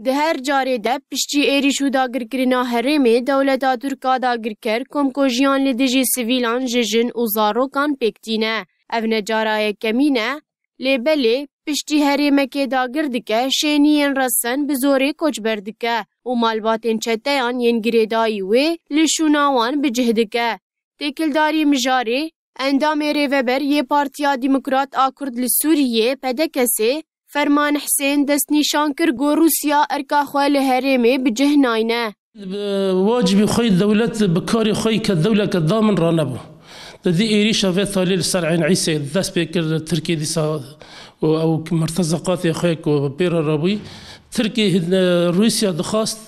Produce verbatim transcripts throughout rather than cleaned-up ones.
Di her carê de piştî êrîş û dagirkirina herêmê, dewleta Tirk a dagirker komkujiyan li dijî sivîlan, ji jin û zarokan pêk tîne. Ev ne cara yekemîn e, lê belê piştî herêmekê dagir dike, şêniyên resen bi zorê koçber dike û malbatên çeteyan yên girêdayî wê li şûna wan bi cih dike. Têkildarî mijarê, endamê rêveber yê Partiya Demokrat a Kurd li Sûriyê, P D K S'ê, Ferman Husên destnîşan kir ku Rûsya erka xwe li herêmê bi cih nayne. Bi wacibî xwe dewlet bi karê xwe ke dewleke da min ranebû. Di dî êrîşa vê talê li ser Eyn Îsê dest pê kir Tirkiyê dîsa û ew mertezaqatê xwe ku pê re rabûyî. Tirkiyê hin, Rûsya dixwast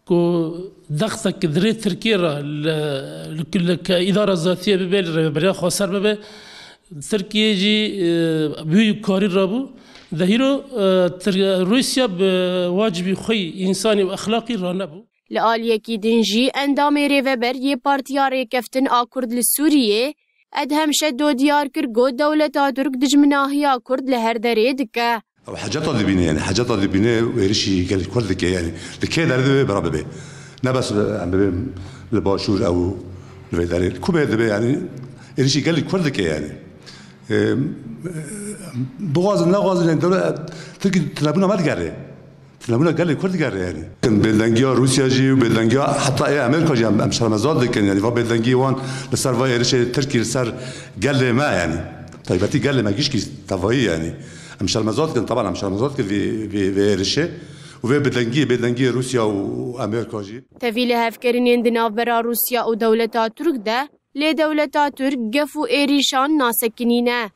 ku dextek di rê Tirkiyê re li, li, li ke îdara zatiyê bibe, li rêveberiya xweser bibe. Tirkiye jî, e, bi wî karî rabû. De hîro, e, Tir-, Rûsya bi wacibî xwe yî însanî û exlaqî ranebû. Li aliyekî din jî endamê rêveber yê Partiya Rêkeftin a Kurd li Sûriyê, Edhem Şedo diyar kir ku dewleta Tirk dijminahiya Kurd li her derê dike. Ew heceta dibîne, yani heceta dibîne û êrişî gelê Kurd dike, yani li kê derê dibe bira bibe. Ne bes em bibê li başûr ew li vê derê. Li ku bê dibe, yani êrişî gelê Kurd dike, yani. Em, bixwazin, nexwazin, yani dewlet, Tirkî tunebûna me digere. Tunebûna gelê Kurd digere, yani. Bêdengiya Rûsya jî û bêdengiya heta ê Amerîka jî em, em şermezar dikin, yani va bêdengiyê wan li ser va êrişê Tirkî li ser gelê me, yani. Taybetî gelê me gişkî tevayî, yani. Em şermezar dikin, taban em şermezar dikin vê, vê, vê êrişê û vê bêdengiyê, bêdengiyê Rûsya û Amerîka jî. Tevî lihevkirinên di navbera Rûsya û dewleta Tirk de, lê dewleta Tirk gef û êrîşan nasekinîne.